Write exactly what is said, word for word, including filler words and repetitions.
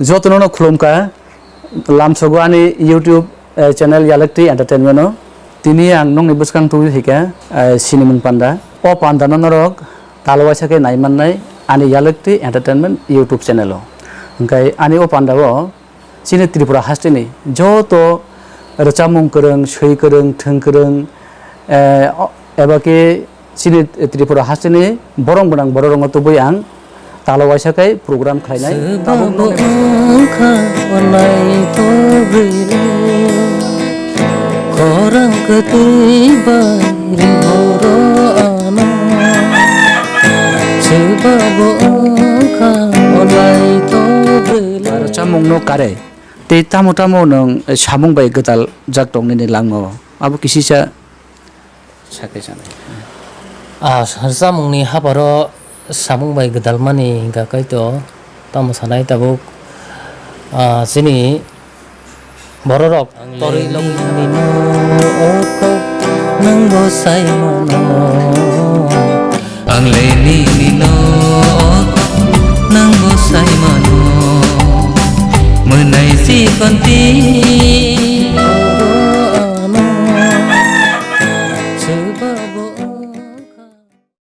Jotono no khulumkha, lamsogo ani YouTube, eh, channel Yalakti Entertainment o. Tini ang nokni bwskang tubui phaikha, eh, sinimung panda. O panda no norok talo waisa khe nai mannai ani Yalakti Entertainment YouTube channel o. Hwnkhe ani o panda o chini Tripura hasteni joto rwchapmung kwrwng, swi kwrwng, thwng kwrwng, eh, o-, eba khe chini Tripura hasteni borok gwnang borok rokno tubui ang talo waisa khe program khlainai. Tabuk nokni wngkha onai togwile, khorang kwtwi bai ringhoro ano. Sebabo wngkha onai togwile. Rwchapmungno kare tei tamo tamo nwng samung bai gwdal jak tong nini langmao? Abo kisisa sakhe sanai. Ah, rwchapmungni haparo samung bai gwdalmani hwnkha kaitor tamo sanai tabuk, ah, chini bororok torwi logwi thangwi. Ang leni no o kok nwng bo sai mano. Ang leni no o kok nwng bo sai mano. Mwnai si konti.